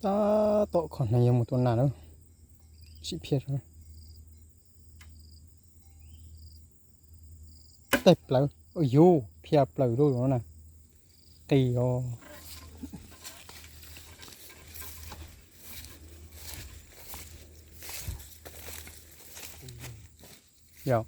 Tab tom kho hneev yuav mus tua nas na. Sim phiaj. Tais plaws, ua yus phiaj plaws rau na. Qis os. Yog.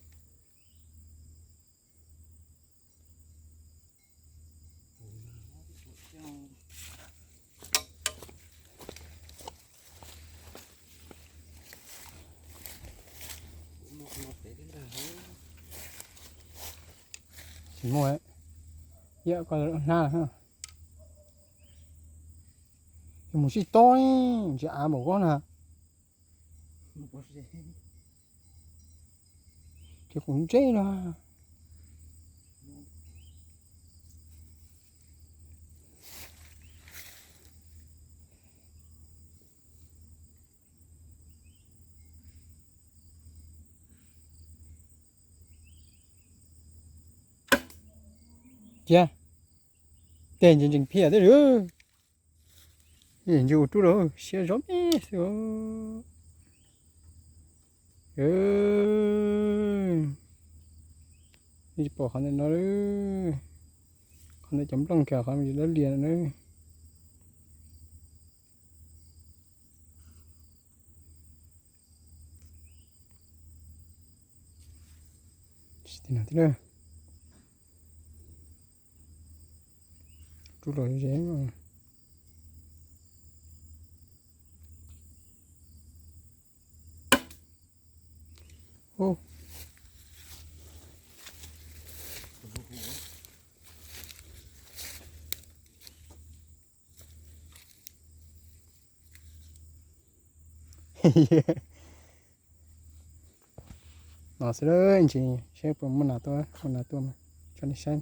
Tsis muaj, yam ko hnab. Yus mus sib tob ne, ntsis av npaum koj na. Ces kuv ntsej no. Cia, tes ntsees ntsees phiaj thiab lawm. Ntsis ua rub los siab zov me xwb. Nej tsis pom qhov ntawm no, qhov ntawm cov nplooj kiag qhov dawb lias no. Rub los ze. No xwb, ntsis saib puas muaj nas tuaj, muaj nas tuaj mas tso nej saib.